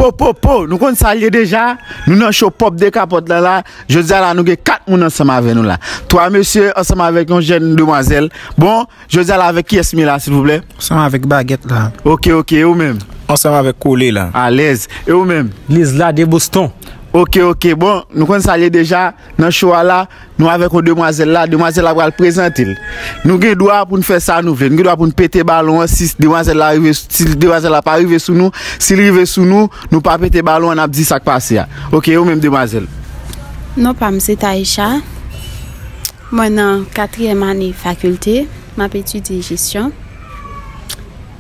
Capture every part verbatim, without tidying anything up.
Opo, opo, nou konn sa l ye deja. Nou nan show Pòp Dekapòt la la. Jodi a la, nou gen kat moun ansanm avè nou la. Twa mesye ansanm avèk yon jèn demwazèl. Bon, jodi a la, avèk kiyès m ye la, silvouplè? Ansanm avèk Bagèt la. Oke, oke, e ou menm? Ansanm avèk Kole la. Alèz. E ou menm? Liz la de Boston. Oke, oke. Bon, nou konn sa l ye deja. Nan show a la, nou avèk yon demwazèl la, demwazèl la pral prezante l. Nou gen dwa pou n fè sa nou vle, nou gen dwa pou n pete balon an si demwazèl la rive, si demwazèl la pa rive sou nou, si l rive sou nou, nou pa pete balon an, n ap di sa k pase a. Oke, ou menm demwazèl. Non pa m se Taïcha. Mwen nan katriyèm ane fakilte, m ap etidye jesyon.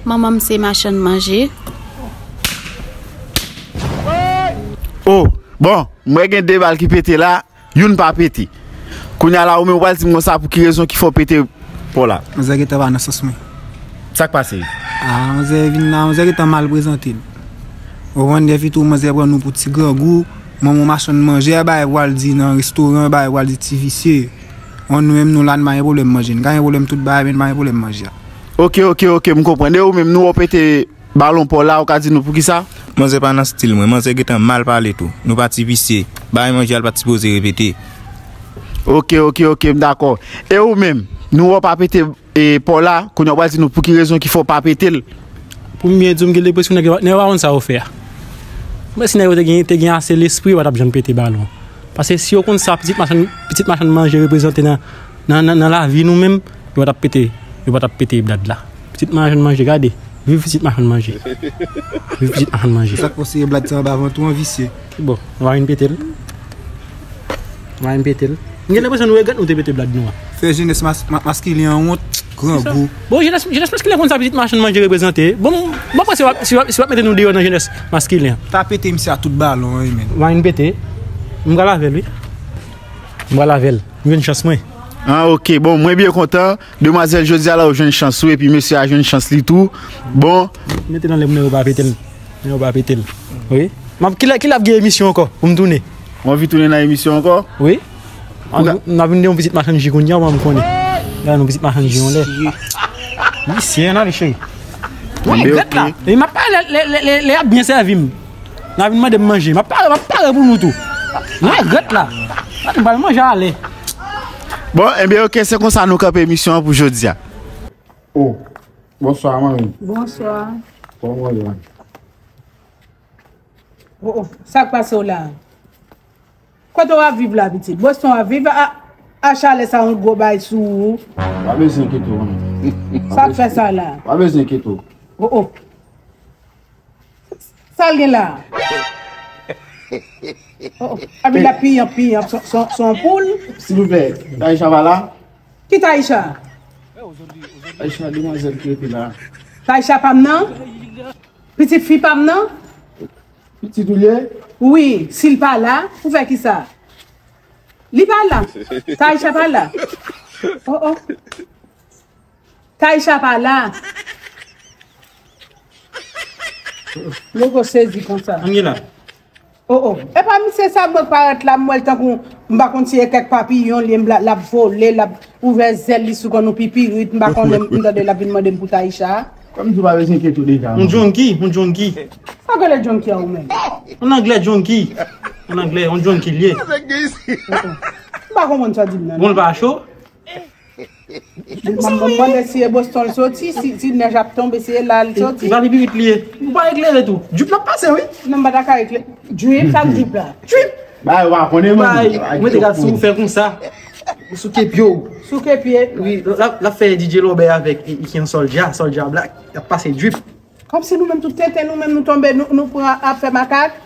Manman m se machann manje. Oh, bon, mwen gen de bal ki pete la, youn pa pete. Kounye a la, ou menm ou pral di m konsa pou ki rezon ki fè w pete pò la? Manzè gentan pa nan sans mwen. Sa k pase? Ah, manzè vin la, manzè gentan mal prezante l. Ou konprann, dèfè tou manzè pran nou pou ti grangou, manman machann manje, bagay pou al di nan restoran, bagay pou al di ti visye. Bon, nou menm nou la, n pa gen pwoblèm manje. N ka gen pwoblèm tout bagay, men n pa gen pwoblèm manje a. Oke, oke, oke, m konprann. E ou menm, nou wè w pete balon pò la, ou ka di nou poukisa? Manzè pa nan stil mwen, manzè gentan mal pale tou. Nou pa ti visye. Bagay manje a l pa t sipoze repete. Oke, oke, oke, m dakò. E ou menm, nou wè w pa pete, e, pò la, kounye a w pral di nou pou ki rezon ki fè w pa pete l? Pou m byen di w, m gen lenpresyon nèg yo, nèg yo pa konn sa yo fè a. Mwen si nèg yo te gen, te gen ase lespri, yo pa t ap janm pete balon. Paske si yo konn sa pitit machann, pitit machann manje reprezante nan, nan, nan, nan lavi nou menm, yo pa t ap pete, yo pa t ap pete blad la. Pitit machann manje, gade. Viv pitit machann manje. Viv pitit machann manje. Sa k fè w sere blad sa anba vant ou an visye. Bon, nou pa vin pete l. Nou pa vin pete l. M gen lenpresyon nou regrèt nou te pete blad nou an. Fè jenès mas-, ma-, maskilen an wont, grangou. Bon, jenès, jenès maskilen konn sa pitit machann manje reprezante. Bon, m pa panse w ap, si w ap, si w ap mete nou deyò nan jenès maskilen an. Ta pete misye a tout balon an, wi, men. Nou pa vin pete. M pral avè l, wi. M pral avè l. M jwenn chans mwen. Ah, oke. Bon, mwen byen kontan. Demwazèl, jodi a la, ou jwenn chans ou, epi mesye a jwenn chans li tou. Bon. Mete nan lè pou nèg yo pa pete l. Nèg yo pa pete l. Wi. M ap, kilè, kilè ap gen emisyon ankò pou m tounen? Ou anvi tounen nan emisyon ankò? Wi. N ap vin de yon pitit machann ji kounye a, ou pa m konnen. Gade yon pitit machann ji yon lè. Visye, n ale, cheri. Mwen regrèt la. E m ap pale lè, lè, lè, lè y ap byen sèvi m. N a vin mande m manje. M ap pare, m ap pare pou nou tou. Mwen regrèt la. M pral manje ale. Bon, enben, oke, se konsa nou kanpe emisyon an pou jodi a. Oh, bonswa, manmi. Bonswa. Kòman w ye? Oh, oh, sa k pase w la? Kote w ap viv la, pitit? Boston w ap viv? A, a chalè sa yon gwo bay sou ou. Pa bezwen enkyete w, manmi. Sa k fè sa la? Pa bezwen enkyete w. Oh, oh. Sa l gen la? Oh, oh. Epi l ap piyanp, piyanp, son, son, son poul. Silvouplè, Taïcha pa la? Ki Taïcha? Taïcha, demwazèl ki rete la. Taïcha pa m nan? Pitit fi pa m nan? Pitit ou l ye? Wi, si l pa la, pou fè kisa? Li pa la. Taïcha pa la. Oh, oh. Taïcha pa la. Loko sezi konsa. Ann gen la. Oh, oh. Epa misye sa mwen k parèt la, m wè l tankou, m pa konn si e kèk papiyon li ye, m la, l ap vole, l ap ouvè zèl li sou kò nou pipirit, m pa konnen, m tande l ap vin mande m pou Taïcha. Kòm di w pa bezwen enkyete w deja. Yon junkie, yon junkie. Sa k rele junkie a ou menm? An anglè junkie. An anglè, yon junkie l ye. Oh, oh. M pa konprann sa w di m nan. Bon, l pa cho? M ap mande si e Boston l soti, si, si nèj ap tonbe, si e la l soti. E pa pipirit li ye. Ou pa eklere tou. Drip l ap pase, wi. Non, m pa ta ka eklere. Drip, sa k drip la? Drip! Bay, ou pa konnen, mwen. Bay, mwen te ka sou fè konsa. Souke pye w. Souke pye. Wi, l ap, l ap fè D J Lobè avèk, e, e ki yon Soulja, Soulja Black. Y ap pase drip. Kòmsi nou menm tout tenten, nou menm nou tonbe, nou, nou pran ap fè makak.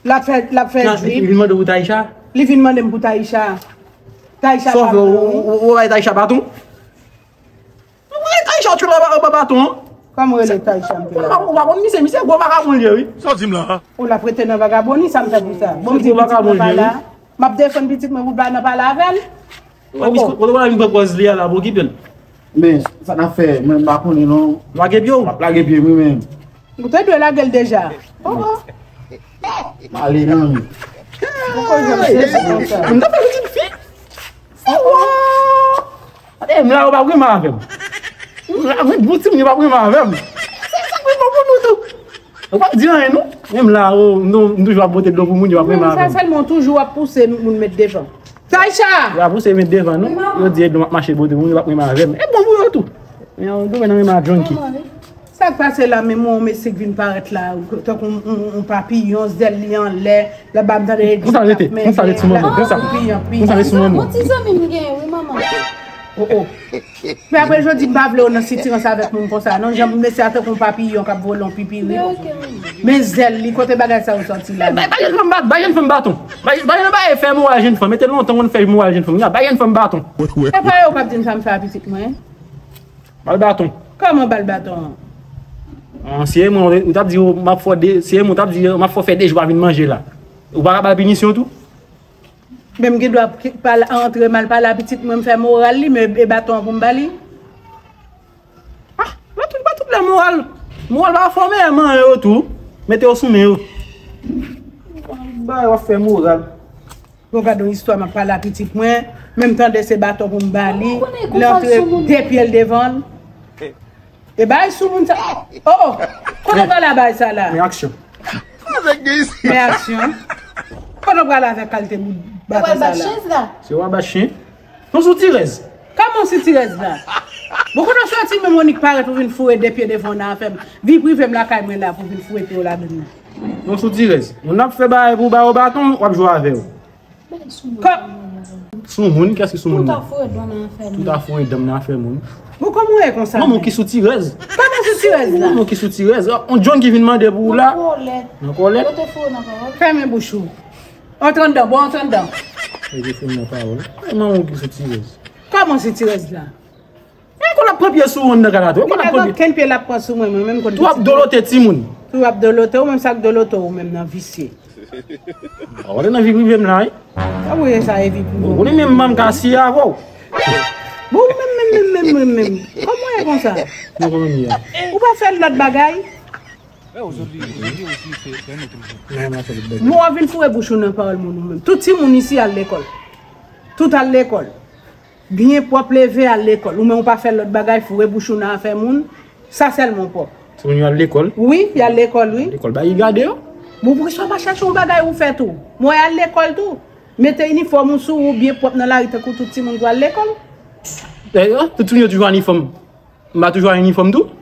L ap fè, l ap fè drip. Li vin mande w pou Taïcha? Li vin mande m pou Taïcha. Taïcha pa bon. Ou, ou, ou bay Taïcha baton? Ou bay Taïcha tchoul anba, anba baton an? Kòman w rele Taïcha m te la? Ou pa konn misye, misye gwo vakabon l ye, wi. Sa w di m la? Ou l ap rete nan vagabonni, sa m fè pou sa? Bon, m di pitit mwen pa la. M ap defann pitit mwen pou l pa nan pale avè l. Kote w al vin pran pòz li a la, bon, kite l. Men, sa n ap fè, mwen, m pa konnen non. Lage pye w. M ap lage pye m, wi, men. Ou te dwe lage l deja. Oh, oh. M ale, non. Poko janm sezi konsa. M t ap fè pitit fi. Oh, oh. Gade, m la, yo pa renmen avè m. M la, bon, timoun, yo pa renmen avè m. Se sa k pi bon pou nou tou. Ou pa di anyen, non. Menm la, oh, m tou- m toujou ap pote dlo pou moun, yo ap renmen avè m. Sa sèlman, toujou ap pouse moun met devan. Taïcha! Yo ap pouse met devan, non. Yo di, e dlo m ap mache pote moun, yo ap renmen avè m. E bon pou yo tou. Men, yo dwe nan renmen ak junkie. Sa k pase la, men mwen, yon mesye k vin parèt la, tankou yon, yon, yon papiyon, zèl li anlè, la ba m tande. Konsa rete, konsa rete sou manman, konsa. Konsa rete sou manman. Yon ti zanmi m genyen, wi, manman. Oh, oh. Men apre jodi, m pa vle w nan sitirans avèk moun konsa, non. Jan mesye a tankou yon papiyon k ap vole yon pipirit. Men zèl li, kote bagay sa yo sòti la? Bay, bay jèn fanm bat-, bay jèn fanm baton. Bay, bay jèn, bay fè moral jèn fanm. Mete lontan w konn fè moral jèn fanm. Bay jèn fanm baton. E pa yo k ap di m sa m fè a pitit mwen. Ba l baton. Kòman ba l baton an? An, si e mwen, ou t ap di, m ap fè w de, si e mwen, ou t ap di, m ap fè w fè de jou pa vin manje la. Ou pa ka ba l pinisyon tou? Men m gen dwa ki- pale, antre mal pale a pitit mwen, m fè moral li, men e baton an pou m ba li? Ah, ba tout, ba tout lè moral. Moral pa fòme manyen yo tou. Mete yo sou men yo. Ba w ap fè moral. Bon, gade yon istwa m ap pale a pitit mwen, men m tande se baton pou m ba li. Li antre de pye l devan l. E bay sou moun sa. Oh, oh. Kote w prale a bay sa la? Men aksyon. Men aksyon. Kote w prale avèk kalite bout baka sa la? Se w a bat chen. Non, sou tirèz. Kòman sou tirèz la? Bon, kote w soti menm, Monik parèt pou vin foure de pye devan nan afè m. Vi prive m lakay mwen la pou vin foure pye w ladann nan. Non, sou tirèz. Moun ap fè bagay pou ba yo baton, w ap jwe avè yo. Kò- Soumoun, kiyès ki soumoun? Tout a foure dan nan afè moun. Tout a foure dan nan afè moun. Bon, kòman w ye konsa? Manman ki sou tirèz. Kòman sou tirèz la? Manman ki sou tirèz. On John ki vin mande pou ou la. Nan kòlèt. Nan kòlèt. Yo te foure nan kòlèt. Fèmen bouch ou. Antre anndan, bon, antre anndan. E te fè nan pawòl. Manman ki sou tirèz. Kòman sou tirèz la? E konn ap pran pye sou ou anndan kay la tou. E konn ap pran pye. Kenn pye l ap pran sou mwen, mwen menm konn. Tou ap dolote timoun. Tou ap dolote, ou menm sa k dolote ou menm nan visye. A, w ale nan vi prive m la, wi. Sa pou ye sa, e vi prive. Ou konnen menm manm ka siye avè w. Bon, ou menm, menm, menm, menm, menm, menm. Kòman w ye konsa? Non, kòman m ye? Ou pa fè lòt bagay? Men w ap fè lòt bagay. Mwen w ap vin foure bouch ou nan pawòl moun ou menm. Tout timoun isi al lekòl. Tout al lekòl. Byen pwòp, leve al lekòl. Ou menm ou pa fè lòt bagay, foure bouch ou nan afè moun. Sa sèlman w pwòp. Timoun yo al lekòl? Wi, y al lekòl, wi. Lekòl, ba y gade yo. Bon, poukisa w pa chèche yon bagay ou fè tou? Mwen al lekòl tou. Mete inifòm ou sou ou byen pwòp nan lari tankou tout timoun pou al lekòl. Dayè, tout timoun yo toujou an inifòm. M pa toujou an inifòm tou?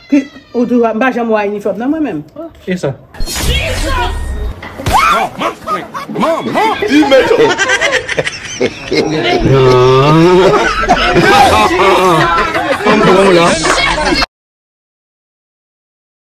Ki, ou toujou, m pa janm wè inifòm nan mwen menm. E sa? Manman! Manman! Manman!